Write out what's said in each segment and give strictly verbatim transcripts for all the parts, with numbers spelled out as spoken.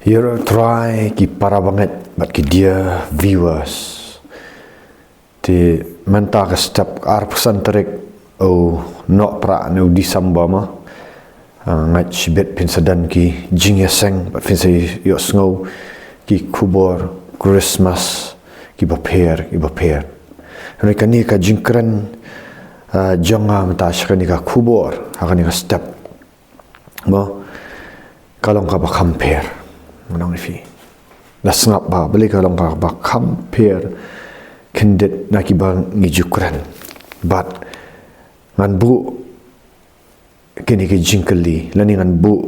Ïaroh Trai, ki para bangeit bad ki dear viewers. Te mynta ka step arphew san tarik u Nohprah ne u December mo. Ah, ngeit shibit phin sa don ki jingïaseng bad phin sa ïohsngew ki khubor Christmas kiba pher, kiba pher. Hynrei kane ka jingkren, ah, jong nga mynta sha kane ka khubor ha kane ka step mo, ka long kaba kham pher. Ngan ong ïa phi, la sngap bha, balei ka long kaba kham pher khyndiat na kiba ngi ju kren. Bad ngan buh kine ki jingkylli, lane ngan buh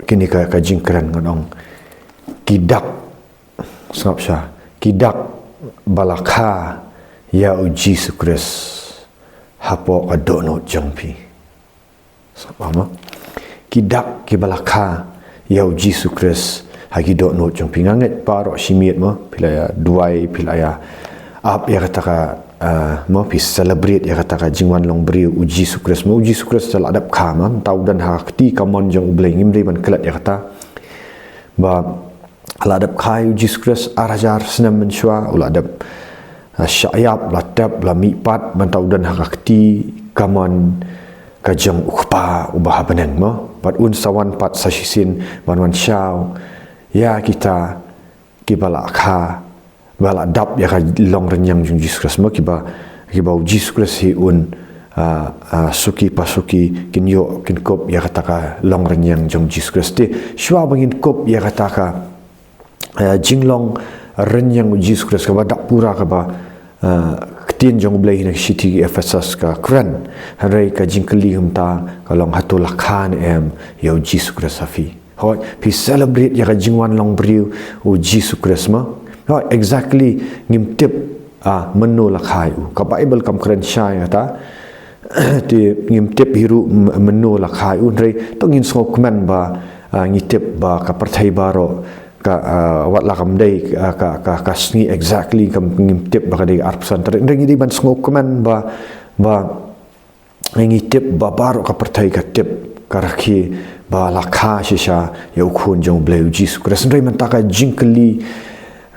kine ka, ka jingkren, ngan ong, ki dak, sngap sha, ki dak ba la kha ïa u Jisu Khrist hapoh ka dohnud jong phi. Sngap bha mo. Ki dak kiba la kha ïa u Jisu Khrist ha ki dohnud jong phi. Nga ngeit baroh shi miet mo, phi la ïa duwai, phi la ïa ap ïa kata ka, ah, mo, phi celebrate ïa kata ka jingwan long briew u Jisu Khrist mo. U Jisu Khrist la dep kha mo, mynta u don ha ka kti kamon jong U Blei, ngim dei ban klet ïa kata. Ba la dep kha ïa u Jisu Khrist ar hajar snem mynshuwa, u la dep, ah, shah ïap, la tep, la mihpat, mynta u don ha ka kti kamon ka jong U Kpa uba ha bneng mo. Bad un sa wan pat sa shisien ban wan shaw ïa kita kiba la kha, ba la dap ïa ka long rynïeng jong u Jisu Khrist mo, kiba, kiba u Jisu Khrist hi un, ah, ah, suki pa suki kin ïoh, kin kup ïa kata ka long rynïeng jong u Jisu Khrist. Te shuwa ba ngin kup ïa kata ka, ah, jinglong rynïeng u Jisu Khrist, kaba dap pura, kaba, ah, ktien jong U Blei na ka shithi ki Ephesus ka kren. Hynrei ka jingkylli mynta ka long, hato la kha ne em ïa u Jisu Khrist ha phi? Hooid, phi celebrate ïa ka jingwan long briew u Jisu Khrist mo. Hooid, exactly, ngim tip, ah, mynno la kha ïa u. Ka Baibl kam kren shai ïa kata. Te ngim tip hi ruh m-, mynno la kha ïa u, hynrei to ngin sngewkmen ba, ah, ngi tip ba ka pyrthei baroh ka, ah, wat la kam dei, ah, ka, ka, ka sngi exactly, kam, ngim tip ba ka dei arphew san tarik. Hynrei ngi dei ban sngewkmen ba, ba ngi tip ba baroh ka pyrthei ka tip, ka rakhe ba la kha shisha ïa u Khun jong U Blei u Jisu Khrist. Hynrei mynta ka jingkylli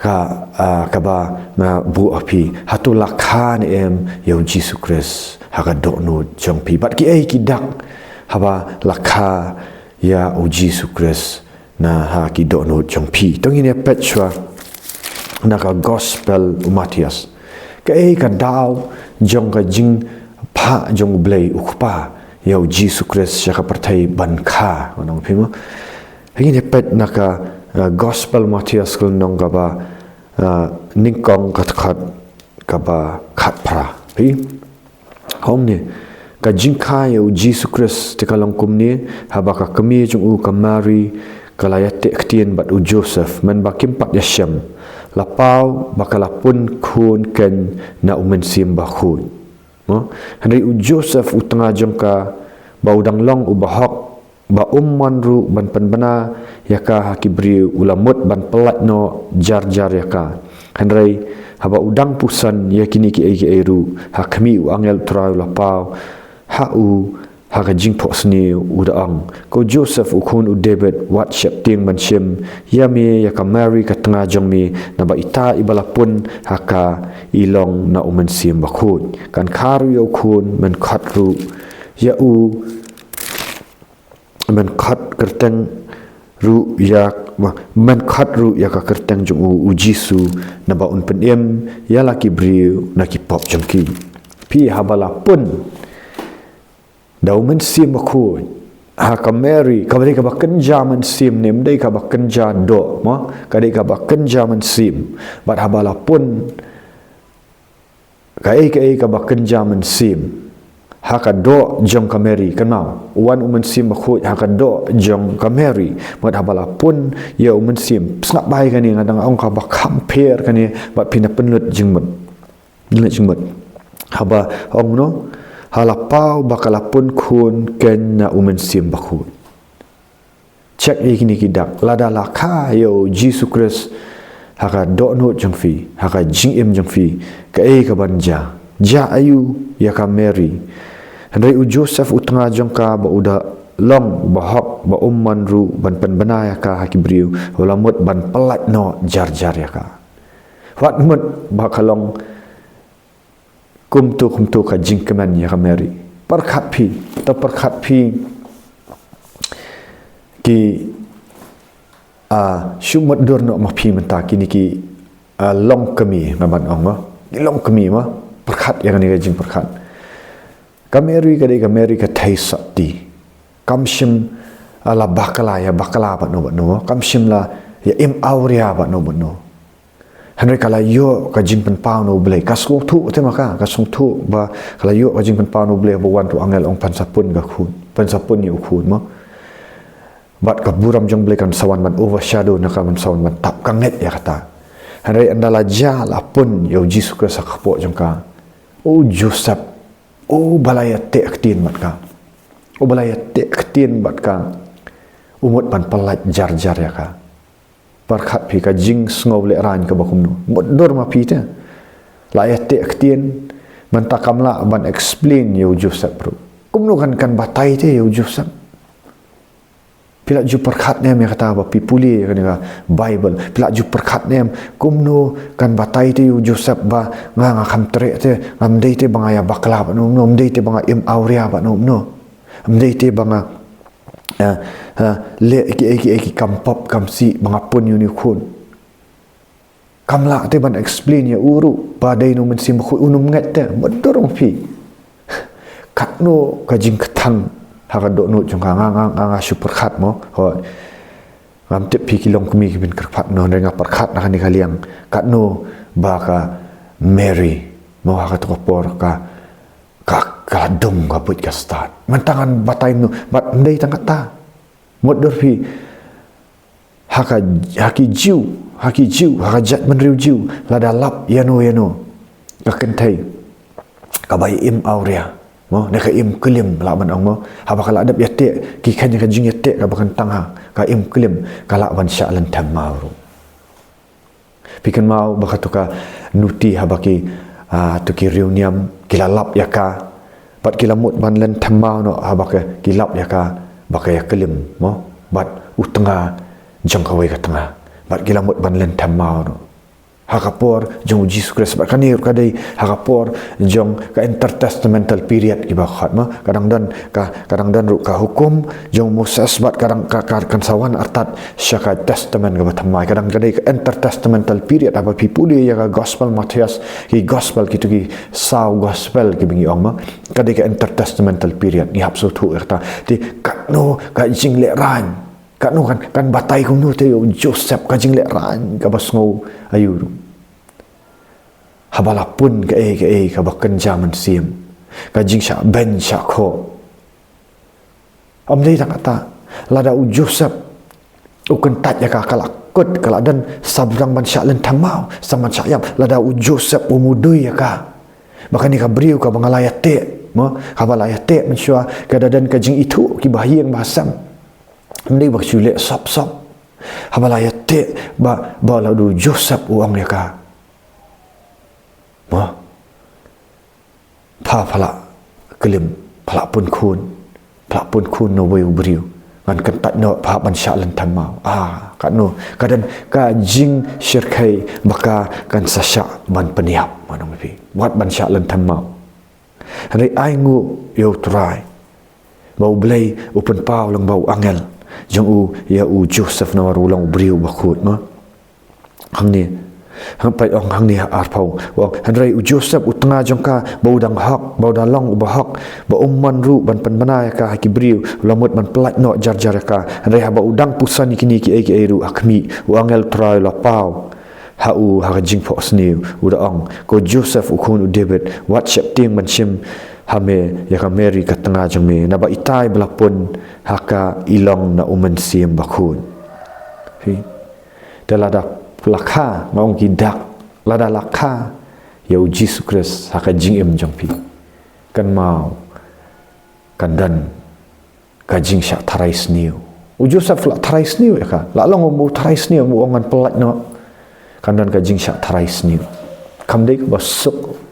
ka, ah, kaba nga buh ha phi, hato la kha ne em ïa u Jisu Khrist ha ka dohnud jong phi? Bad kiei ki dak haba la kha ïa u Jisu Khrist na ha ki dohnud jong phi? To ngin ïa peit shuwa na ka Gospel u Mathaios. Kaei ka daw jong ka jingphah jong U Blei u Kpa ïa u Jisu Khrist sha ka pyrthei ban kha, ngan ong ïa phi mo. Ngin ïa peit na ka, ah, Gospel Mathaios, ka lynnong kaba, ah, nyngkong, ka dkhot kaba khatphra. Phi Hong ne, ka jingkha ïa u Jisu Khrist te ka long kumne, haba ka kmie jong u ka Mari ka la ïateh ktien bad u Joseph, mynba kim pat ïashem, la paw ba ka la pun khun keiñ na u Mynsiem Bakhuid. Mo? Hynrei u Joseph u tnga jong ka, ba u dang long u bahok, ba um mon ruh ban pynbna ïa ka ha ki briew, u la mut ban pyllait noh jar jar ïa ka. Hynrei haba u dang puson ïa kine kiei kiei ruh, ha khmih, u angel u Trai u la paw ha u ha ka jingphohsniew, u da ong, ko Joseph u khun u David, wat sheptieng ban shim ïa me ïa ka Mari ka tnga jong me, naba ita iba la pun ha ka i long na u Mynsiem Bakhuid. Kan kha ruh ïa u khun, men khot ruh ïa u men khot kyrteng ruh ïa, men khot ruh ïa ka kyrteng jong u, u Jisu, naba un pynim ïa la ki briew na ki pop jong ki. Phi, haba la pun da u Mynsiem Bakhuid ha ka Mary, kaba dei kaba kynja mynsiem, ne ym dei kaba kynja doh, mo, ka dei kaba kynja mynsiem. Bad haba la pun kaei kaei kaba kynja mynsiem ha ka doh jong ka Mary, kynmaw, u wan u Mynsiem Bakhuid ha ka doh jong ka Mary. Bad haba la pun ïa u Mynsiem, sngap bha ïa kane, nga dang ong kaba kham pher kane, bad phin da pynlut jingmut, pynlut jingmut. Haba ong, no, ha la paw ba ka la pun khun keiñ na u Mynsiem Bakhuid. Check ïa kine ki dak. Lada la kha ïa u Jisu Khrist ha ka dohnud jong phi, ha ka jingim jong phi, kaei kaban jia? Jia aïu ïa ka Mary? Hynrei u Joseph u tnga jong ka, ba u da long ba hok, ba um man ruh ban pynbna ïa ka ha ki briew, u la mut ban pyllait noh jar jar ïa ka. Wat mut ba ka long kumto kumto ka jingkmen ïa ka Mary. Pyrkhat phi, to pyrkhat phi ki, ah, shu mutdur noh ma phi mynta kine ki, ah, long kmie, nga ban ong ma. Ki long kmie ma, pyrkhat ïa kane ka jingpyrkhat. Ka Mary ka dei ka Mary ka thei sati. Kam shym, ah, la bakla ïa bakla bad no bad no. Kam shym la ïa im awria bad no bad no. Hynrei ka la ïoh ka jingpynpaw na U Blei. Ka sngewthuh te ma ka, ka sngewthuh ba ka la ïoh ka jingpynpaw na U Blei ba wan tu angel ong pynsa pun ka khun. Pynsa pun ïa u khun mo. Bad ka burom jong U Blei kan sa wan ban overshadow na ka, ban sa wan ban tap, ka ngeit ïa kata. Hynrei ynda la jia la pun ïa u Jisu Khrist ha ka kpoh jong ka. U Joseph, uba la ïateh ktien bad ka. Uba la ïateh ktien bad ka. U mut ban pyllait jar jar ïa ka. Pyrkhat phi ka jingsngew lehraiñ kaba kumno. Mutdur ma phi te. La ïateh ktien, mynta kam lah ban explain ïa u Joseph ruh. Kumno kan, kan batai te ïa u Joseph. Phi la ju pyrkhat ne em ïa kata ba phi pule ïa kane ka Bible. Phi la ju pyrkhat ne em kumno kan batai te ïa u Joseph ba nga, nga kham treh te, ngam dei te ba nga ïa bakla bad no, ngam dei te ba nga im awria bad no, no. Ngam dei te ba nga, eh, eh, leh kiei kiei ki kam pop kam sih ba nga pun ïa une u khun. Kam lah te ban explain ïa u ruh ba dei na u Mynsiem Bakhuid, un ym ngeit te, mutdur ma phi. Katno ka jingkthang ha ka dohnud jong ka, nga, nga, nga, nga shu pyrkhat mo. Hooid. Ngam tip phi ki long kmie ki ban kyrpad no, hynrei nga pyrkhat na kane ka liang. Katno ba ka Mary mo ha kato ka por ka, ka, ka la dum ka buit ka stad. Mynta ngan batai kumno, bad ym dei tang kata. Mutdur phi, ha ka, ha ki Jiw, ha ki Jiw, ha ka jaitbynriew Jiw, lada lap ïano ïano ka kynthei kaba im awria mo, ne ka im klim lah ban ong mo, haba ka la dep ïateh, ki kheiñ ka jingïateh kaba kyntang ha ka im klim, ka lah ban shah lynthem maw ruh. Phi kynmaw ba kato ka nuti haba ki, ah, to ki riewniam ki la lap ïa ka, bad ki la mut ban lynthem maw noh haba ki lap ïa ka ba ka ïaklim mo bad u tnga jong kawei ka tnga, bad ki la mut ban lynthem maw noh. Ha ka por jong u Jisu Khrist, bad kane ruh ka dei ha ka por jong ka intertestamental period kiba khot mo, ka dang don ka, ka dang don ruh ka hukum jong u Moses bad ka dang ka, ka, kan sa wan artat sha ka testament kaba thymmai, ka dang ka dei ka intertestamental period. Haba phi pule ïa ka gospel Mathaios, ki gospel, kito ki saw gospel kiba ngi ong mo, ka dei ka intertestamental period. Ngi hap sngewthuh ïa kata. Te katno ka jinglehraiñ, katno kan, kan batai kumno te ïa u Joseph ka jinglehraiñ kaba sngew aïu ruh. Haba la pun kaei kaei kaba kynja mynsiem, ka jingshah beiñ shah khoh. Ym dei tang kata, lada u Joseph u kyntait ïa ka, ka la kut, ka la don sa ba dang ban shah lynthem maw, sa ban shah ïap, lada u Joseph um mudui ïa ka ba kane ka briew kaba nga la ïateh mo, kaba la ïateh mynshuwa, ka da don ka jingithuh kiba ha ïing ba ha sem. Ym dei ba ka shu leh sop sop. Haba la ïateh ba, ba lada u Joseph u ong ïa ka mo, pha, pha la klim, pha la pun khun, pha la pun khun na uwei u briew, ngan kyntait noh, pha ban shah lynthem maw. Ah, katno ka don ka jingshyrkhei ba ka kan sa shah ban pynïap, mo nong phi, wat ban shah lynthem maw. Hynrei ainguh ïa U Trai ba U Blei u pynpaw lang ba u angel jong u ïa u Joseph namar u long u briew uba khuid mo. Hangne, hang peit ong hangne ha arphew, u ong, hynrei u Joseph u tnga jong ka, ba u dang hok, ba u dang long uba hok, ba um mon ruh ban pynbna ïa ka ha ki briew, u la mut ban pyllait noh jar jar ïa ka. Hynrei haba u dang puson ïa kine kiei kiei ruh ha khmih, u angel U Trai u la paw ha u ha ka jingphohsniew, u da ong, ko Joseph u khun u David, wat sheptieng ban shim ha me ïa ka Mary ka tnga jong me, naba itai ba la pun ha ka i long na u Mynsiem Bakhuid. Phi, te lada la kha, nga ong ki dak, lada la kha ïa u Jisu Khrist ha ka jingim jong phi, kynmaw, kan don ka jingshah tharai sniew. U Joseph la tharai sniew ïa ka. La long u tharai sniew, u ong ngan pyllait noh. Kan don ka jingshah tharai sniew. Kam dei kaba suk.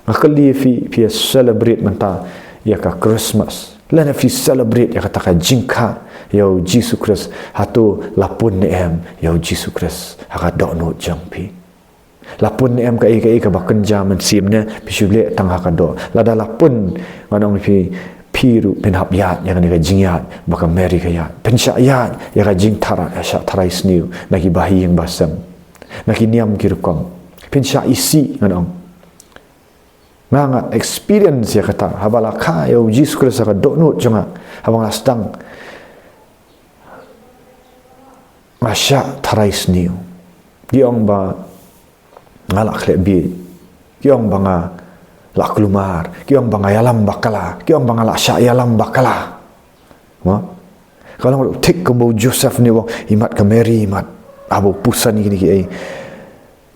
Nga kylli phi, phi ïa celebrate mynta ïa ka Christmas. Lane phi celebrate ïa kata ka jingkha ïa u Jisu Khrist, hato la pun ne em ïa u Jisu Khrist ha ka dohnud jong phi? La pun ne em kaei kaei kaba kynja mynsiem ne phi shu leh tang ha ka doh? Lada la pun, ngan ong ïa phi, phi ruh phin hap ïaid ïa kane ka jingïaid ba ka Mary ka ïaid. Phin shah ïaid ïa ka jingtharai, shah tharai sniew na ki bahaïing bahasem, na ki niam ki rukom. Phin shah isih, ngan ong. Nga, nga experience ïa kata, haba la kha ïa u Jisu Khrist ha ka dohnud jong nga, haba nga la sdang, nga shah tharai sniew. Ki ong ba nga la khleh bieit. Ki ong ba nga la kulmar. Ki ong ba nga ïalam bakla. Ki ong ba nga la shah ïalam bakla. Mo? Ka long thik kumba u Joseph ne u ong, imat ka Mary, imat, haba u pynsan ïa kine kiei,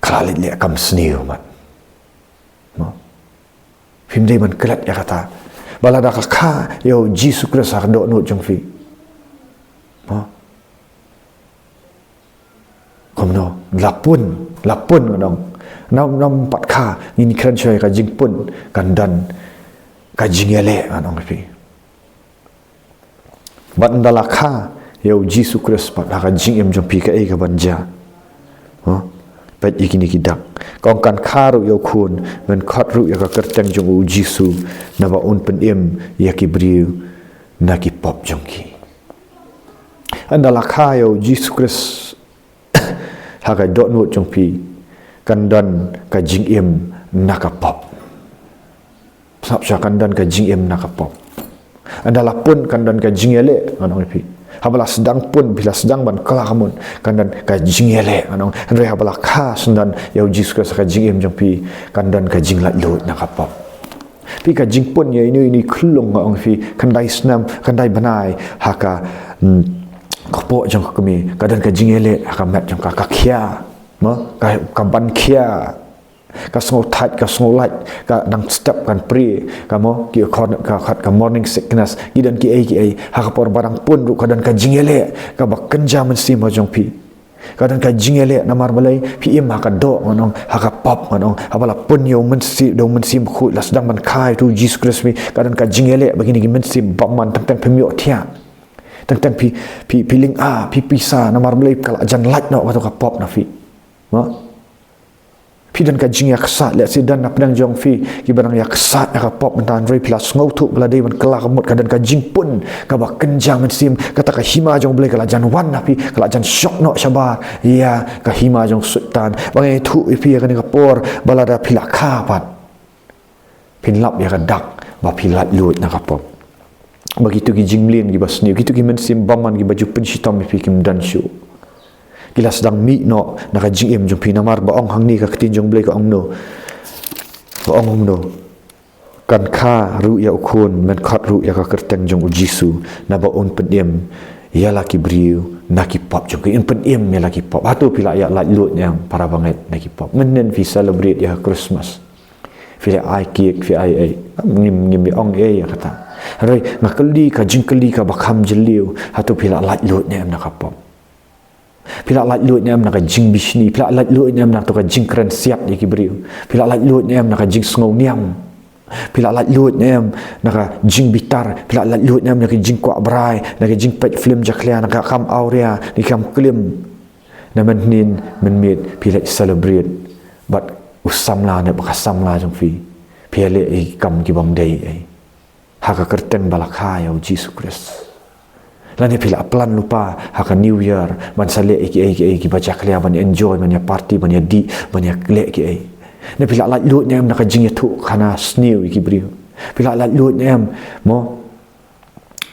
ka la leit leh kam sniew, imat. Mo? Phim dei ban klet ïa kata. Ba lada ka kha ïa u Jisu Khrist ha ka dohnud jong phi, mo, kumno, la pun, la pun, ngan ong. Nam, nam pat kha, ngin kren shuwa ïa ka jingpun, kan don ka jingïaleh, ngan ong ïa phi. Bad ynda la kha ïa u Jisu Khrist pat ha ka jingim jong phi, kaei kaban jia? Huh? Peit ïa kine ki dak. Ka ong, kan kha ruh ïa u Khun, men khot ruh ïa ka kyrteng jong u Jisu, naba un pynim ïa ki briew na ki pop jong ki. Ynda la kha ïa u Jisu Khrist ha ka dohnud jong phi, kan don ka jingim na ka pop. Sngap shuwa, kan don ka jingim na ka pop. Ynda la pun, kan don ka jingïaleh, ngan ong ïa phi. Haba la sdang pun, phi la sdang ban kylla kamut, kan don ka jingïaleh, ngan ong. Hynrei haba la kha syndon ïa u Jisu Khrist ha ka jingim jong phi, kan don ka jinglaitluid na ka pop. Phi, ka jingpun ïa ino ino i khyllung, ngan ong ïa phi, khyndai snem, khyndai bnai ha ka, hmm, kpoh jong ka kmie, ka don ka jingïaleh ha ka met jong ka, ka khia, mo, ka, ka ban khia, ka sngewthait, ka sngewlait, ka dang step kan prie, ka, mo, ki khot, ka khot ka morning sickness, ki don kiei kiei. Ha ka por ba dang pun ruh ka don ka jingïaleh kaba kynja mynsiem ha jong phi. Ka don ka jingïaleh namar balei? Phi im ha ka doh, ngan ong, ha ka pop, ngan ong. Haba la pun ïa u Mynsiem, da u Mynsiem Bakhuid, la sdang ban kha ïa u Jisu Khrist ha phi, ka don ka jingïaleh ba kine ki mynsiem bymman, teng teng phim ïohthiah. Teng teng phi, phi, phi lynga, phi pisa, namar balei? Ka la jan lait noh kato ka pop na phi. Mo? Phi don ka jingïaksaid, lehse don na pdeng jong phi kiba dang ïaksaid ïa ka pop mynta, hynrei phi la sngewthuh ba la dei ban kylla kamut, ka don ka jingpun kaba kynja mynsiem, kata ka hima jong U Blei ka la jan wan na phi, ka la jan shoh noh shabar ïa ka hima jong Soitan. Ba nga ïathuh ïa phi ha kane ka por, ba lada phi la kha pat, phin lap ïa ka dak ba phi laitluid na ka pop. Ba kito ki jingmlien kiba sniew, kito ki mynsiem bymman kiba ju pynshitom ïa phi kim don shuh. Ki la sdang mih noh na ka jingim jong phi, namar ba ong hangne ka ktien jong U Blei ka ong kumno. Ba ong kumno. Kan kha ruh ïa u Khun, men khot ruh ïa ka kyrteng jong u Jisu, naba un pynim ïa la ki briew na ki pop jong ki, un pynim ïa la ki pop. Hato phi la ïa laitluid ne em, para bangeit, na ki pop? Mynhynnin phi celebrate ïa ka Christmas, phi la ai cake, phi ai ei. Ngim, ngim ong ei ïa kata. Hynrei nga kylli ka jingkylli kaba kham jylliew, hato phi la laitluid ne em na ka pop? Phi la laitluid ne em na ka jingbishni? Phi la laitluid ne em na kato ka jingkren siat ïa ki briew? Phi la laitluid ne em na ka jingsngewniam? Phi la laitluid ne em na ka jingbitar? Phi la laitluid ne em na ka jingkwah brai, na ka jingpeit film jakhlia, na ka kam awria, na ka kam klim? Na mynhynnin mynmiet phi leit celebrate bad u samla ne bad ka samla jong phi, phi ïaleh ïa ki kam ki bym dei ei ha ka kyrteng ba la kha ïa u Jisu Khrist. Lane phi la plan lypa ha ka New Year ban sa leh ïa kiei kiei kiba jakhlia, ban ïa enjoy, ban ïa party, ban ïa dih, ban ïa leh kiei. Ne phi la laitluid ne em na ka jingïathuhkhana sniew ïa ki briew? Phi la laitluid ne em, mo?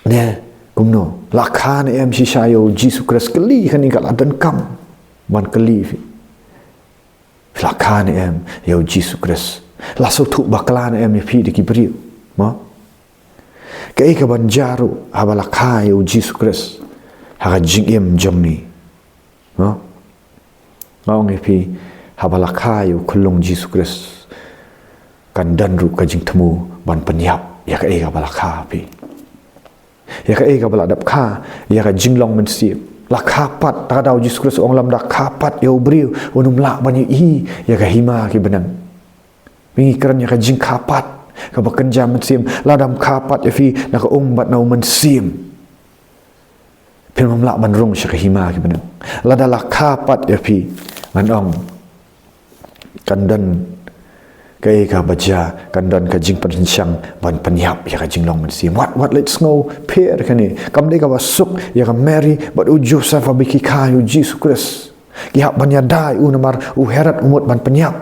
Ne kumno, la kha ne em shisha ïa u Jisu Khrist? Kylli kane ka la donkam ban kylli phi. Phi la kha ne em ïa u Jisu Khrist? La sngewthuh bakla ne em ïa phi da ki briew? Mo? Kaei kaban jia ruh haba la kha ïa u Jisu Khrist ha ka jingim jong ngi? Mo? Nga ong ïa phi, haba la kha ïa u khyllung Jisu Khrist, kan don ruh ka jingthmu ban pynïap ïa kaei kaba la kha ha phi. Ïa kaei kaba la dep kha, ïa ka jinglong mynsiem. La kha pat, ta ka daw Jisu Khrist u ong lymda kha pat ïa u briew, un ym lah ban ïohi ïa ka hima ki bneng. Ngi kren ïa ka jingkha pat. Kaba kynja mynsiem, lada ym kha pat ïa phi na ka um bad na u mynsiem, phin ym lah ban rung sha ka hima ki bneng. Lada la kha pat ïa phi, ngan ong, kan don kaei kaba jia, kan don ka jingpynshang ban pynïap ïa ka jinglong mynsiem. Wat, wat leit sngew pher kane. Kam dei kaba suk ïa ka Mary bad u Joseph haba ki kha ïa u Jisu Khrist. Ki hap ban ïada ïa u namar u Herod u mut ban pynïap.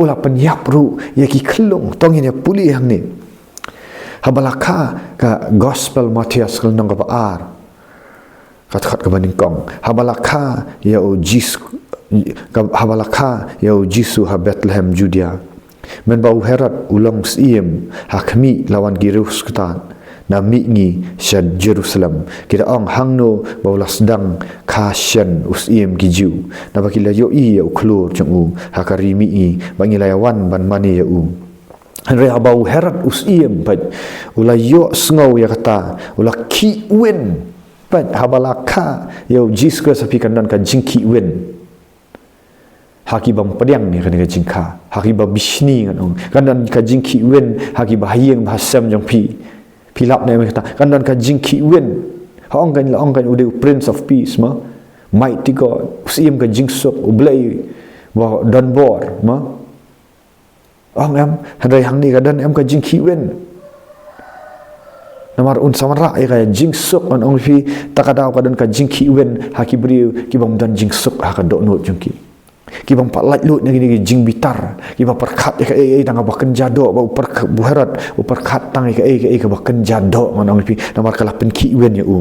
U la pynïap ruh ïa ki khyllung. To ngin ïa pule hangne. Haba la kha, ka Gospel Mathaios ka lynnong kaba ar, ka dkhot kaba nyngkong. Haba la kha ïa u Jis-, ka, haba la kha ïa u Jisu ha Bethlehem Judia, mynba u Herod u long syiem, ha khmih, la wan ki riewstad na mihngi sha Jerusalem. Ki da ong, "Hangno ba u la sdang kha shen u syiem ki Jiw? Naba ki la ïohi ïa u khlur jong u ha ka ri mihngi, bad ngi la ïawan ban mane ïa u." Hynrei haba u Herod u syiem pat u la ïohsngew ïa kata, u la khih win. Pat haba la kha ïa u Jisu Khrist ha phi, kan don ka jingkhih win ha ki bym pdiang ïa kane ka jingkha, ha ki ba bishni, ngan ong. Kan don ka jingkhih win ha ki ba ha ïing ba ha sem jong phi. Phi lap ne em ïa kata? Kan don ka jingkhih win. Ha ong kan, la ong kan u dei u Prince of Peace, ma, Mighty God, u syiem ka jingsuk, u Blei ba don bor, ma. Ong em, hynrei hangne ka don em ka jingkhih win. Namar un sa wanrah ïa ka jingsuk, ngan ong ïa phi, ta ka daw ka don ka jingkhih win ha ki briew ki bym don jingsuk ha ka dohnud jong ki. Ki bym pat laitluid na kine ki jingbitar, ki ba pyrkhat ïa kaei kaei tang kaba kynja doh, ba u pyrkhat, u Herod u pyrkhat tang ïa kaei kaei kaba kynja doh, ngan ong ïa phi, namar ka la pynkhih win ïa u.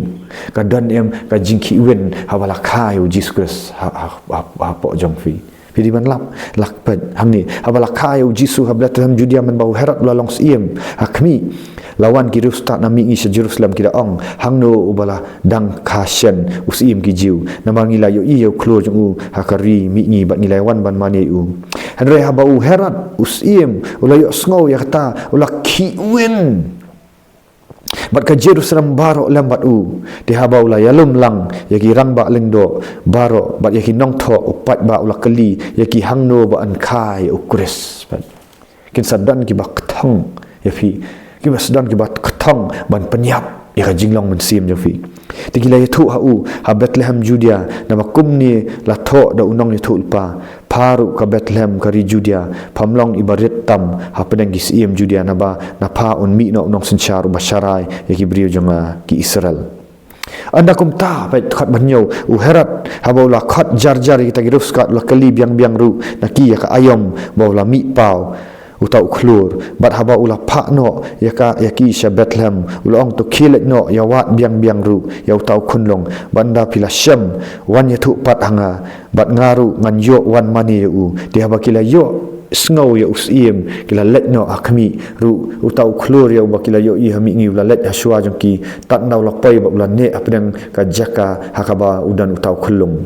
Ka don em ka jingkhih win haba la kha ïa u Jisu Khrist ha, ha, ha, hapoh jong phi? Phi dei ban lap, lap pat hangne. Haba la kha ïa u Jisu ha Bethlehem Judia mynba u Herod u la long syiem ha khmih, la wan ki riewstad na mihngi sha Jerusalem, ki da ong, "Hangno uba la dang kha shen u syiem ki Jiw? Namar ngi la ïohi ïa u khlur jong u ha ka ri mihngi, bad ngi la ïawan ban mane ïa u." Hynrei haba u Herod u syiem u la ïohsngew ïa kata, u la khih win, bad ka Jerusalem baroh lem bad u. Te haba u la ïalum lang ïa ki rangbah lyngdoh baroh bad ïa ki nongthoh u paidbah, u la kylli ïa ki hangno ba yn kha ïa u Khrist. Kin sa don ki ba kthong ïa phi, ki ba sa don ki ba kthong ban pynïap ïa ka jinglong mynsiem jong phi. Te ki la ïathuh ha u, "Ha Bethlehem Judia, naba kumne la thoh da u nongïathuhlypa, 'Pha ruh, ka Bethlehem ka ri Judia, pham long i ba rit tam hapdeng ki syiem Judia, naba na pha un mih noh u nongsynshar u ba sharai ïa ki briew jong nga ki Israel.'" Ynda kumta, peit dkhot ba hynñiew, u Herod haba u la khot jar jar ïa kita ki riewstad, u la kylli biang biang ruh na ki ïa ka aïom ba u la mih paw uta u khlur. Bad haba u la phah noh ïa ka, ïa ki sha Bethlehem, u la ong, "To khie leit noh, ïawad biang biang ruh ïa uta u khunlung, bad ynda phi la shem, wan ïathuh pat ha nga, bad nga ruh ngan ïoh wan mane ïa u." Te haba ki la ïohsngew ïa u syiem, ki la leit noh ha khmih. Ruh uta u khlur ïa uba ki la ïohi ha mihngi u la leit ha shuwa jong ki, tad ynda u la poi bad u la neh hapdeng ka jaka ha kaba u don uta u khunlung.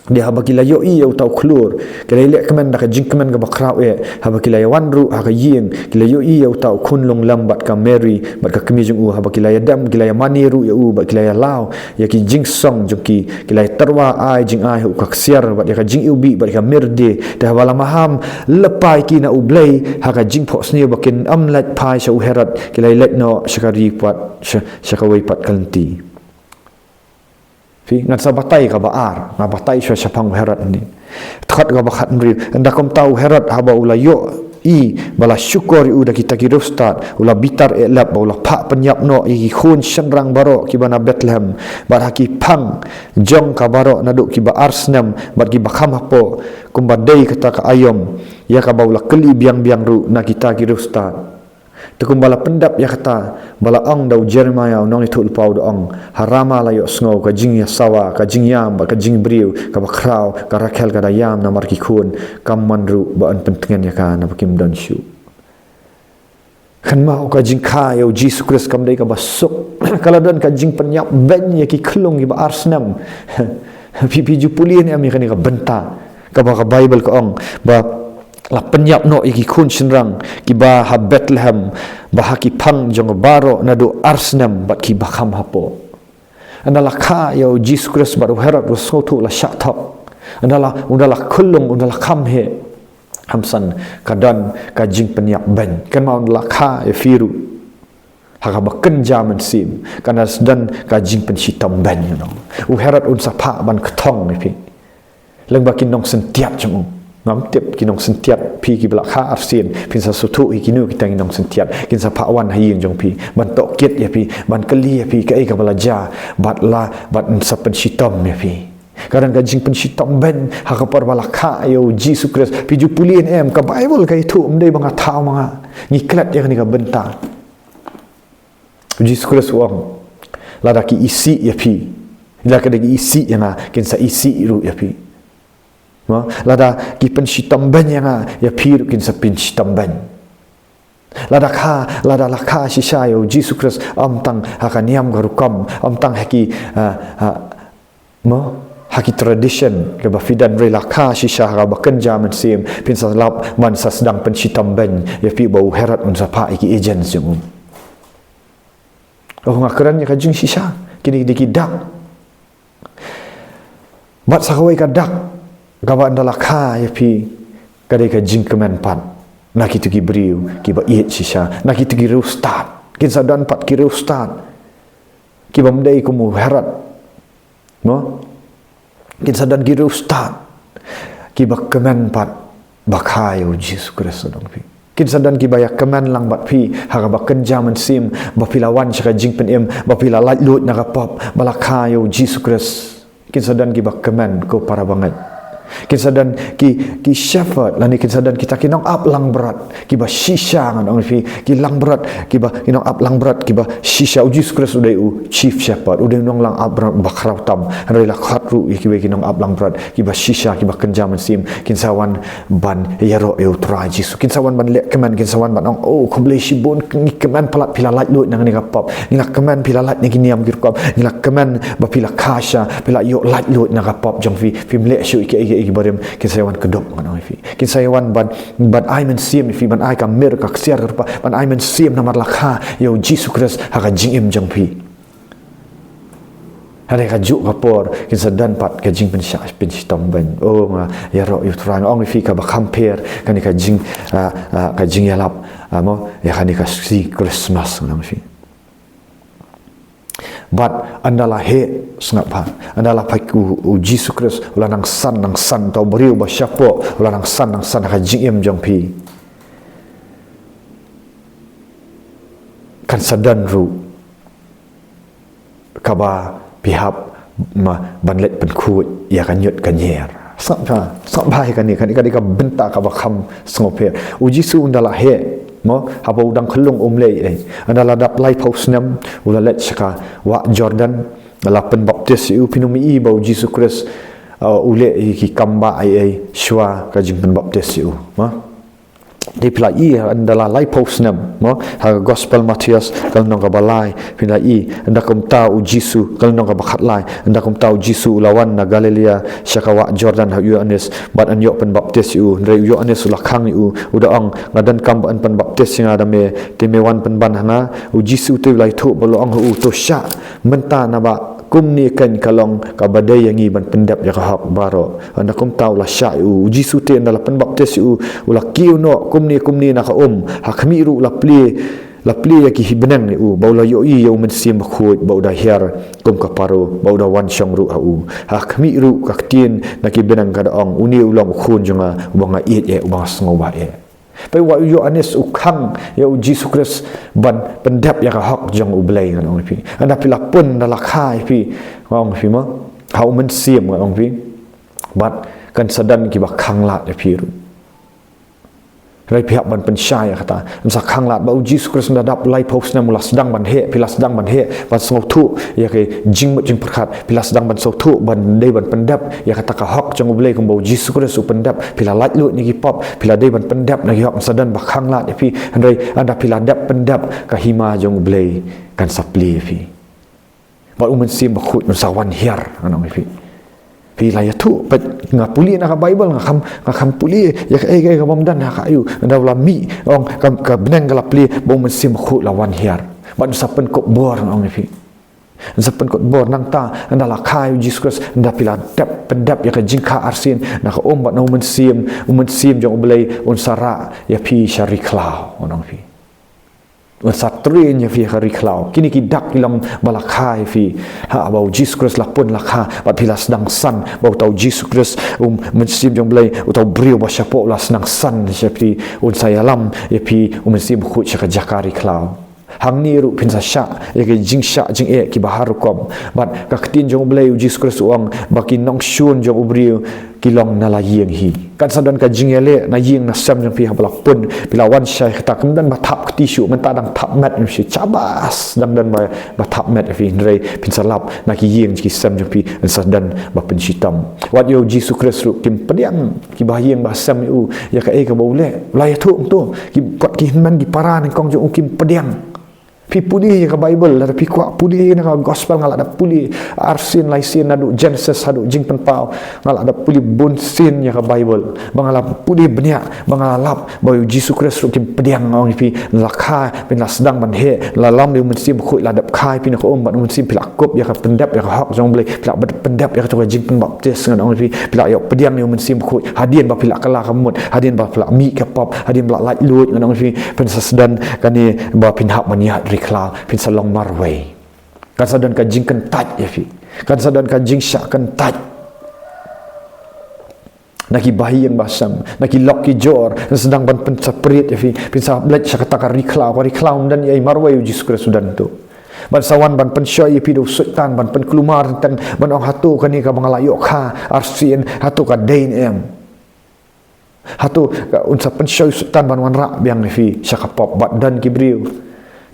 Te haba ki la ïohi ïa uta u khlur, ki la ïaleh kmen da ka jingkmen kaba khraw eh. Haba ki la ïawan ruh ha ka ïing, ki la ïohi ïa uta u khunlung lem bad ka Mary bad ka kmie jong u. Haba ki la ïadem, ki la ïamane ruh ïa u bad ki la ïalaw ïa ki jingsong jong ki. Ki la ïatyrwa ai jingai ha u ka ksiar bad ïa ka jingiwbih bad ïa ka mirde. Te haba la maham lypa ïa ki na U Blei ha ka jingphohsniew ba kin ym leit phai sha u Herod, ki la ïaleit noh sha ka ri pat, sha, sha kawei pat ka lynti. Phi, ngan sa batai kaba ar, nga batai shuwa shaphang u Herod hangne. Dkhot kaba khathynriew. Ynda kumta u Herod haba u la ïohi ba la shukor ïa u da kita ki riewstad, u la bitar eh lap bad u la phah pynïap noh ïa ki khun shynrang baroh kiba na Bethlehem, bad ha ki phang jong ka baroh naduh kiba ar snem bad kiba kham hapoh, kumba dei kata ka aïom ïa kaba u la kylli biang biang ruh na kita ki riewstad. Te kumba la pyndep ïa kata, ba la ong da u Jeremaïah u nongïathuhlypa, u da ong, "Ha Rama la ïohsngew ka jingïasawa, ka jingïam bad ka jingbriew kaba khraw, ka Rakhel ka da ïam namar ki khun, kam mon ruh ba yn pyntngen ïa ka naba kim don shuh." Kynmaw, ka jingkha ïa u Jisu Khrist kam dei kaba suk. Ka la don ka jingpynïap beiñ ïa ki khyllung kiba ar snem. Phi, phi ju pule ne em ïa kane ka bynta kaba ka Baibl ka ong ba la pynïap noh ïa ki khun shynrang kiba ha Bethlehem, ba ha ki phang jong baroh naduh ar snem bad kiba kham hapoh. Ynda la kha ïa u Jisu Khrist bad u Herod u sngewthuh, la shah thok. Ynda la, ynda la khunlung, ynda la kham heh. Hamsan, ka don ka jingpynïap beiñ. Kan ma un la kha ïa phi ruh ha kaba kynja mynsiem, kan sa don ka jingpynshitom beiñ, you know. U Herod un sa phah ban kthong ïa phi. Lyngba ki nongsyntiat jong u. Ngam tip ki nongsyntiat phi kiba la kha arsien, phin sa sngewthuh hi kino kita ki nongsyntiat. Kin sa phah wan ha ïing jong phi ban tohkit ïa phi, ban kylli ïa phi kaei kaba la jia, bad la, bad un sa pynshitom ïa phi. Ka don ka jingpynshitom beiñ ha ka por ba la kha ïa u Jisu Khrist. Phi ju pule ne em, ka Baibl ka ïathuh, ym dei ba nga thaw ma nga. Ngi klet ïa kane ka bynta. U Jisu Khrist u ong, lada ki isih ïa phi, lada ka dei ki isih ïa nga, kin sa isih ruh ïa phi. Mo, lada ki pynshitom beiñ ïa nga, ïa phi ruh kin sa pynshitom beiñ. Lada kha, lada la kha shisha ïa u Jisu Khrist, ym tang ha ka niam ka rukom, ym tang ha ki, ah, ah, mo, ha ki tradition kaba phi don, hynrei la kha shisha ha kaba kynja mynsiem, phin sa lap ban sa sdang pynshitom beiñ ïa phi, ba u Herod un sa phah ïa ki agents jong u. Oh, nga kren ïa ka jingshisha, kine ki dei ki dak. Bad sa kawei ka dak kaba ynda la kha ïa phi, ka dei ka jingkmen pat na kito ki briew kiba ïeit shisha, na kito ki riewstad. Kin sa don pat ki riewstad kiba ym dei kum u Herod. Mo? Kin sa don ki riewstad kiba kmen pat ba kha ïa u Jisu Khrist, ngan ong ïa phi. Kin sa don kiba ïa kmen lang bad phi ha kaba kynja mynsiem, ba phi la wan sha ka jingpynim, ba phi la laitluid na ka pop, ba la kha ïa u Jisu Khrist. Kin sa don kiba kmen, ko para bangeit. Kin sa don ki, ki shepherd, lane kin sa don kita ki nongap langbrot kiba shisha, ngan ong ïa phi, ki langbrot kiba, ki nongap langbrot kiba shisha. U Jisu Khrist u dei u chief shepherd, u dei u nongap langbrot ba khraw tam. Hynrei la khot ruh ïa kiwei ki nongap langbrot kiba shisha, kiba kynja mynsiem, kin sa wan ban ïaroh ïa u Trai Jisu. Kin sa wan ban leh kmen, kin sa wan ban ong, oh, khublei shibun, ngi kmen palat phi la laitluid na kane ka pop. Ngi la kmen phi la lait na ki niam ki rukom. Ngi la kmen ba phi la kha sha, phi la ïoh laitluid na ka pop jong phi. Phim leh shuh ïa kiei kiei kiba rim. Kin sa ïa wan kdup, ngan ong ïa phi. Kin sa ïa wan ban, ban ai mynsiem ïa phi, ban ai ka mir, ka ksiar, ka rupa, ban ai mynsiem namar la kha ïa u Jisu Khrist ha ka jingim jong phi. Hynrei kajuh ka por kin sa don pat ka jingpynshah, pynshitom beiñ. Oh, nga ïaroh ïa u Trai, nga ong ïa phi, kaba kham pher kane ka jing, ah, ah, ka jingïalap, ah, mo, ïa kane ka sngi Christmas, ngan ong ïa phi. Bad ynda la heh, sngap bha, ynda la peit u, u Jisu Khrist u la nang san, nang san, uta u briew ba shapoh u la nang san, nang san ha ka jingim jong phi, kan sa don ruh kaba phi hap, ma, ban leit pynkhuid ïa ka ñiut ka ñier. Sngap bha, sngap bha ïa kane, kane, kane ka bynta kaba kham sngewpher. U Jisu ynda la heh, mo, haba u dang khyllung um leh ei ei. Ynda la dap laiphew snem u la leit sha ka wah Jordan, la pynbaptis ïa u. Phin ym ïohi ba u Jisu Khrist, uh, u leh ïa ki kam ba ei ei shuwa ka jingpynbaptis ïa u, mo. Te phi la ïohi ynda la laiphew snem, mo, ha ka Gospel Mathaios ka lynnong kaba lai, phi la ïohi, ynda kumta u Jisu, ka lynnong kaba khatlai, ynda kumta u Jisu u la wan na Galilea sha ka wah Jordan ha u Ïoannis, bad yn ïoh pynbaptis ïa u. Hynrei u Ïoannis u la khang ïa u, u da ong, nga donkam ba yn pynbaptis ïa nga da me, te me wan pynban ha nga? U Jisu te u la ïathuh bad u la ong ha u, to shah mynta, naba kumne keiñ ka long kaba dei ïa ngi ban pyndep ïa ka hok baroh. Ynda kumta u la shah ïa u. U Jisu te ynda la pynbaptis ïa u, u la kiew noh kumne kumne na ka um. Ha khmih ruh u la plie, la plie ïa ki bneng ïa u, ba u la ïohi ïa u Mynsiem Bakhuid ba u da hiar kum ka paro, ba u da wan shong ruh ha u. Ha khmih ruh ka ktien na ki bneng ka da ong, une u long u Khun jong nga uba nga ïeit eh, uba nga sngewbha eh. Peit, wat u Ïoannis u khang ïa u Jisu Khrist ban pyndep ïa ka hok jong U Blei, ngan ong ïa phi. Ynda phi la pun, ynda la kha ïa phi, ngan ong ïa phi, mo, ha u Mynsiem, ngan ong ïa phi, bad kan sa don kiba khanglad ïa phi ruh. Hynrei phi hap ban pynshai ïa kata. Yn sa khanglad, ba u Jisu Khrist ynda dap laiphew snem u la sdang ban heh, phi la sdang ban heh, ban sngewthuh ïa ka jingmut jingpyrkhat, phi la sdang ban sngewthuh ban dei ban pyndep ïa kata ka hok jong U Blei kumba u Jisu Khrist u pyndep. Phi la laitluid na ki pop, phi la dei ban pyndep na ki hok. Yn sa don ba khanglad ïa phi, hynrei ynda phi la dep pyndep, ka hima jong U Blei kan sa plie ïa phi. Bad u Mynsiem Bakhuid un sa wan hiar, ngan ong ïa phi. Phi la ïathuh, peit, nga pule na ka Baibl, nga kham, nga kham pule ïa kaei kaei ka bym don ha ka aïu. Ynda u la mih, ong, ka, ka bneng ka la plie, ba u Mynsiem Bakhuid u la wan hiar. Bad un sa pynkup bor, ngan ong ïa phi. Sa pynkut bor nangta, ynda la kha ïa u Jisu Khrist, ynda phi la dep pyndep ïa ka jingkha arsien na ka um bad na u Mynsiem, u Mynsiem jong U Blei un sa rah ïa phi sha ri khlaw, ngan ong phi. Un sa train ïa phi ha ka ri khlaw. Kine ki dak ki long ba la kha ïa phi. Haba u Jisu Khrist la pun la kha, bad phi la sdang san ba uta u Jisu Khrist, u Mynsiem jong U Blei, uta u briew ba shapoh u la sdang san sha phi, un sa ïalam ïa phi u Mynsiem Bakhuid sha ka jaka ri khlaw. Hangne ruh phin sa shah ïa ki jingshah jingeh kiba har rukom. Bad ka ktien jong U Blei, u Jisu Khrist u ong ba ki nongshun jong u briew ki long na la ïing hi. Kan sa don ka jingïaleh na ïing na sem jong phi haba la pun, phi la wan shai kata, kam don ba thap kti shuh, mynta dang thap met ïa phi, shabas, dang don ba, ba thap met ïa phi, hynrei phin sa lap na ki ïing ki sem jong phi yn sa don ba pynshitom. Wat ïa u Jisu Khrist ruh kim pdiang kiba ha ïing ba ha sem ïa u ïa kaei kaba u leh. La ïathuh hangto, ki, wat ki hynmen ki para nyngkong jong u kim pdiang. Phi pule ïa ka Baibl, lada phi kwah pule na ka gospel, nga la dep pule arsien laisien naduh Genesis haduh Jingpynpaw, nga la dep pule bunsien ïa ka Baibl, ba nga la pule bniah, ba nga la lap ba u Jisu Khrist ruh kim pdiang, nga ong ïa phi, la kha, phin la sdang ban heh, la lam ïa u Mynsiem Bakhuid, la dep kha ïa phi na ka um bad u Mynsiem, phi la kup ïa ka pyndep ïa ka hok jong U Blei, phi la pyndep ïa kato ka jingpynbaptis, ngan ong ïa phi, phi la ïoh pdiang ïa u Mynsiem Bakhuid, hadien ba phi la kylla ka mut, hadien ba phi la mih ka pop, hadien ba la laitluid, ngan ong ïa phi, phin sa sdang kane ba phin hap ban ïaid ri khlaw, phin sa long marwei. Kan sa don ka jingkyntait ïa phi. Kan sa don ka jingshah kyntait na kiba ha ïing ba ha sem, na ki lok ki jor, kan sdang ban pynsaphriang ïa phi, phin sa leit sha kata ka ri khlaw, ka ri khlaw ym don ei, marwei, u Jisu Khrist u don hangto. Ban sa wan ban pynshoi ïa phi da u Soitan, ban pynkulmar teng, ban ong hato kane kaba nga la ïoh kha arsien, hato ka dei ne em. Hato ka un sa pynshoi u Soitan ban wanrah biang ïa phi sha ka pop, bad don ki briew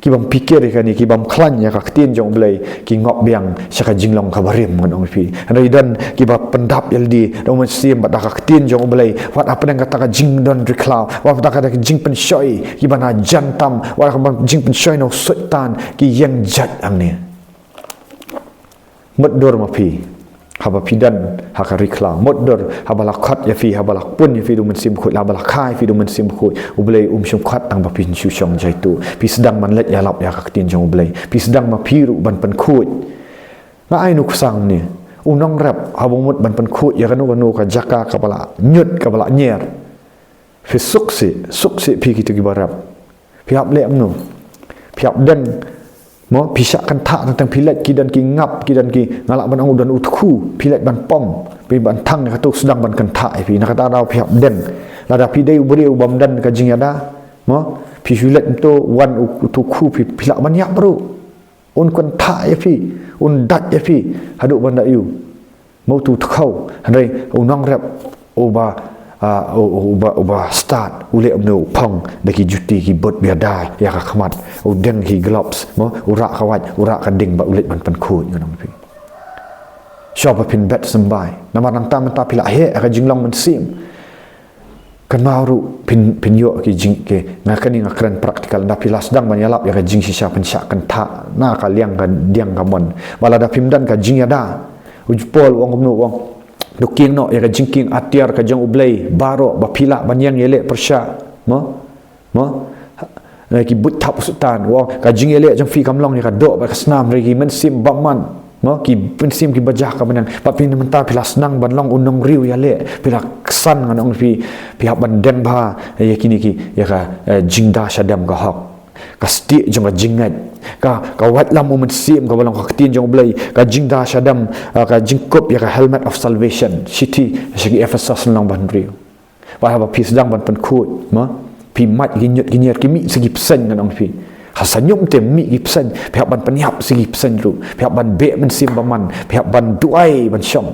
ki bym phikir ïa kane, ki bym khlaiñ ïa ka ktien jong U Blei, ki ngop biang sha ka jinglong kaba rim, ngan ong ïa phi. Hynrei don kiba pyndap ïa lade da u Mynsiem bad da ka ktien jong U Blei, wat hapdeng kata ka jingdon ri khlaw, wat hapdeng kata ka jingpynshoi kiba na jan tam, wat ka jingpynshoi na u Soitan, ki ïeng jait hangne. Mutdur ma phi haba phi don ha ka ri khlaw. Mutdur haba la khot ïa phi, haba la pun ïa phi da u Mynsiem Bakhuid, haba la kha ïa phi da u Mynsiem Bakhuid. U Blei um shym khot tang ba phin shu shong jaitu. Phi sdang ban leit ïalap ïa ka ktien jong U Blei. Phi sdang ma phi ruh ban pynkhuid. Nga ai nuksa hangne. U nongrep haba u mut ban pynkhuid ïa kano kano ka jaka kaba la ñiut, kaba la ñier, phi suk sih, suk sih phi kito kiba rep. Phi hap leh kumno? Phi hap deng, mo, phi shah kynthah tang tang, phi leit, ki don ki ngap, ki don ki, nga lah ban ong u don u tkhu, phi leit ban pom, phi ban thang ïa kato, sdang ban kynthah ïa phi. Na kata ka daw phi hap deng. Lada phi dei u briew bym don ka jingïada, mo, phi shu leit kumto, wan u, u tkhu, phi, phi lah ban ïap ruh. Un kynthah ïa phi, un dait ïa phi haduh ban da ïoh. Mo, uto u tkhu, hynrei u nongrep uba, ah, u, u, uba, uba stad, u leh kumno? U phong da ki juti, ki boot ba ïada ïa ka khmat, u deng ki gloves, mo, u rah ka wait, u rah ka ding, bad u leit ban pynkhuid, ngan ong ïa phi. Shuwa ba phin bet symbai. Namar nangta mynta phi la heh ïa ka jinglong mynsiem. Kynmaw ruh phin, phin ïoh ki jing, ki, nga kane nga kren practical, ynda phi la sdang ban ïalap ïa ka jingshisha, phin shah kynthah na ka liang ka diang ka mon. Ba lada phim don ka jingïada, u Paul u ong kumno, u ong, to kieng noh ïa ka jingkieng atiar ka jong U Blei baroh, ba phi lah ban ïeng ïaleh pyrshah. Mo? Mo? Eh, ki buit thap u Soitan, u ong ka jingïaleh jong phi kam long ïa ka doh bad ka snam, hynrei ki mynsiem bymman, mo, ki mynsiem kiba jah ka bneng. Bad phi mynta phi la sdang ban long u nongriw ïaleh, phi la ksan, ngan ong ïa phi, phi hap ban deng bha ïa kine ki, ïa ka, eh, jingda shadem ka hok, ka stieh jong ka jingngeit, ka, ka waitlam u Mynsiem kaba long ka ktien jong U Blei, ka jingda shadem, eh, ka jingkup ïa ka helmet of salvation. Shithi sha ki Ephesus lynnong ba hynriew. Bad haba phi sdang ban pynkhuid, mo, phi mad ki ñiut ki ñier, ki mih sa ki bseiñ, ngan ong ïa phi. Ha sha ñium te mih ki bseiñ, phi hap ban pynïap sa ki bseiñ ruh, phi hap ban beh mynsiem bymman, phi hap ban duwai ban shong.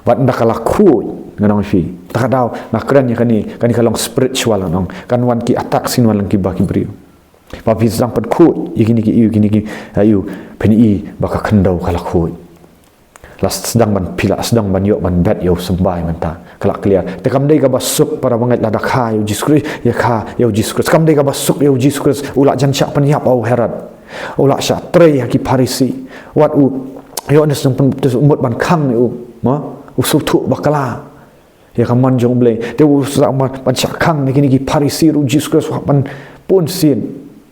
Bad ynda ka la khuid, ngan ong ïa phi, ta ka daw nga kren ïa kane, kane ka long spiritual, ngan ong. Kan wan ki attack, sien wan lang kiba ki briew. Ba phi sdang pynkhuid ïa kine ki, ïa kine ki, ïa, phin i ba ka khyndew ka la khuid. La sdang ban, phi la sdang ban ïoh ban bet ïa u symbai mynta. Ka la clear. Te kam dei kaba suk para bangeit lada kha ïa u Jisu Khrist, ïa kha ïa u Jisu Khrist. Kam dei kaba suk ïa u Jisu Khrist, u la jan shah pynïap ha u Herod. U la shah trei ha ki Pharisi. Wat u Ïoannis Nongpynbaptis u mut ban khang ïa u, mo, u sngewthuh bakla ïa ka mon jong U Blei. Te u sa ban, ban shah khang na kine ki Pharisi ruh, u Jisu Khrist u hap ban pun sien,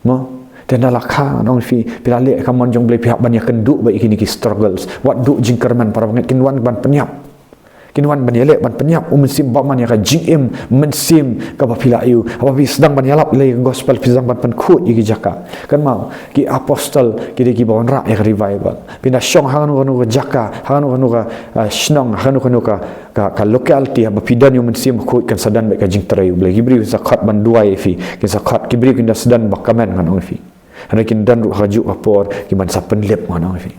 mo. Te na la kha ngan ong phi, phi la leh ka mon jong U Blei, phi hap ban ïakynduh bad ïa kine ki struggles. Wat duh jingkyrmen, para bangeit, kin wan ban pynïap. Kin wan ban ïaleh ban pynïap, u Mynsiem Bakhuid, ïa ka jingim mynsiem kaba phi la ïoh. Haba phi sdang ban ïalap ïa ka gospel, phi sdang ban pynkhuid ïa ki jaka. Kynmaw, ki apostol ki dei kiba wanrah ïa ka revival. Phin da shong ha kano kano ka jaka, ha kano kano ka, ah, shnong, ha kano kano ka, ka, ka locality, haba phi don ïa u Mynsiem Bakhuid kan sa don beit ka jingtrei U Blei. Ki briew kin sa khot ban duwai ïa phi, kin sa khot, ki briew kin da sdang ba kmen, ngan ong ïa phi. Hynrei kin don ruh ha kajuh ka por kiban sa pynlip, ngan ong ïa phi.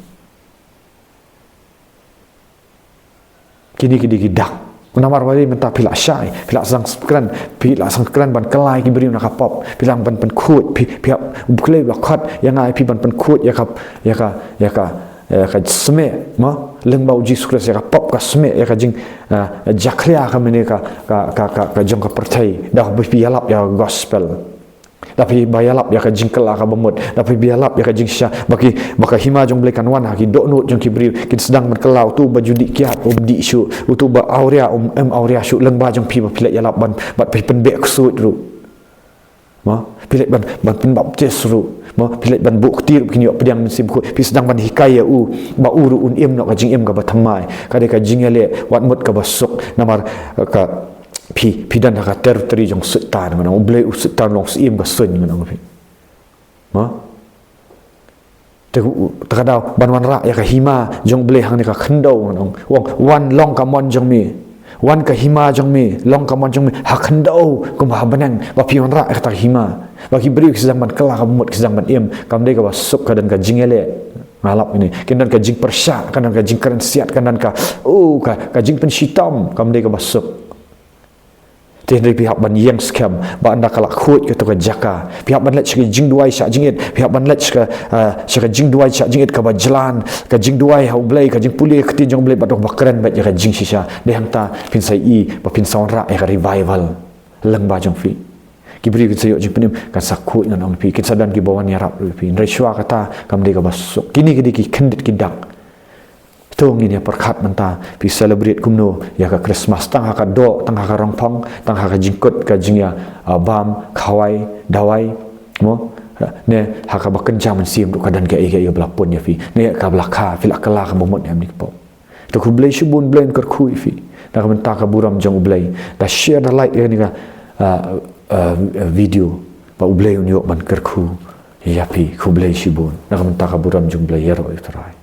Kine ki dei ki dak. Namar balei mynta phi la shai, phi la sdang kren, phi la sdang kren ban kylla ïa ki briew na ka pop, phi la ban pynkhuid, phi, phi hap, U Blei u la khot ïa nga ïa phi ban pynkhuid ïa ka, ïa ka, ïa ka, ïa ka smieh, mo? Lyngba U Jisu Khrist, ïa ka pop ka smieh, ïa ka jing, ah, jakhlia ka mynne ka, ka, ka, ka, ka jong ka pyrthei. Da ba phi ïalap ïa ka gospel. Da phi ba ïalap ïa ka jingkylla kaba mut. Da phi ba ïalap ïa ka jingshisha. Ba ki, ba ka hima jong U Blei kan wan ha ki dohnud jong ki briew. Kin sdang ban kylla, uto uba ju dih kiad um dih shuh. Uto uba awria um, um awria shuh. Lyngba jong phi ba phi leit ïalap ban, bad phi pynbeh ksuid ruh. Mo, phi leit ban, ban pynbaptis ruh. Mo, phi leit ban buh kti ruh, kin ïoh pdiang Mynsiem Bakhuid. Phi sdang ban hikai ïa u ba u ruh un im noh ka jingim kaba thymmai. Ka dei ka jingïaleh wat mut kaba suk. Namar ka phi, phi don ha ka territory jong Soitan, ngan ong. U Blei u Soitan u long syiem ka suiñ, ngan ong ïa phi. Mo? Te, te ka daw ban wanrah ïa ka hima jong U Blei hangne ha ka khyndew, ngan ong. U ong, wan long ka mon jong me. Wan ka hima jong me, long ka mon jong me ha khyndew kumba ha bneng, ba phi wanrah ïa kata ka hima. Ba ki briew ki sdang ban kylla kaba mut, ki sdang ban im. Kam dei kaba suk, ka don ka jingïaleh. Nga lap ine. Kin don ka jingpyrshah, ka don ka jingkrensiat, ka don ka, oh, ka, ka jingpynshitom, kam dei kaba suk. Te hynrei phi hap ban ïeng skhem ba ynda ka la khuid kato ka jaka, phi hap ban leit sha ka jingduwai shah jingit, phi hap ban leit sha ka, ah, sha ka jingduwai shah jingit kaba jlan, ka jingduwai ha U Blei, ka jingpule ka ktien jong U Blei, bad ruh ba kren bad ïa ka jingshisha. Dei hangta phin sa ïohi ba phin sa wanrah ïa ka revival lyngba jong phi. Ki briew kin sa ïoh jingpynim, kan sa khuid, ngan ong ïa phi, kin sa don kiba wan ïarap ruh ïa phi. Hynrei shuwa kata kam dei kaba suk. Kine ki dei ki kyndit ki dak. To ngin ïa pyrkhat mynta, phi celebrate kumno ïa ka Christmas, tang ha ka doh, tang ha ka rongphong, tang ha ka jingkut ka jingïa, ah, bam, khawai, dawai, mo? Ne ha kaba kynja mynsiem ruh ka don kaei kaei ba la pun ïa phi. Ne kaba la kha, phi la kylla kaba mut ne em ne kpoh. To khublei shibun, Blei un kyrkhu ïa phi na ka bynta ka burom jong U Blei. Da share, da like ïa kane ka, ah, ah, video, ba U Blei un ïoh ban kyrkhu ïa phi. Khublei shibun na ka bynta ka burom jong U Blei. Ïaroh ïa U Trai.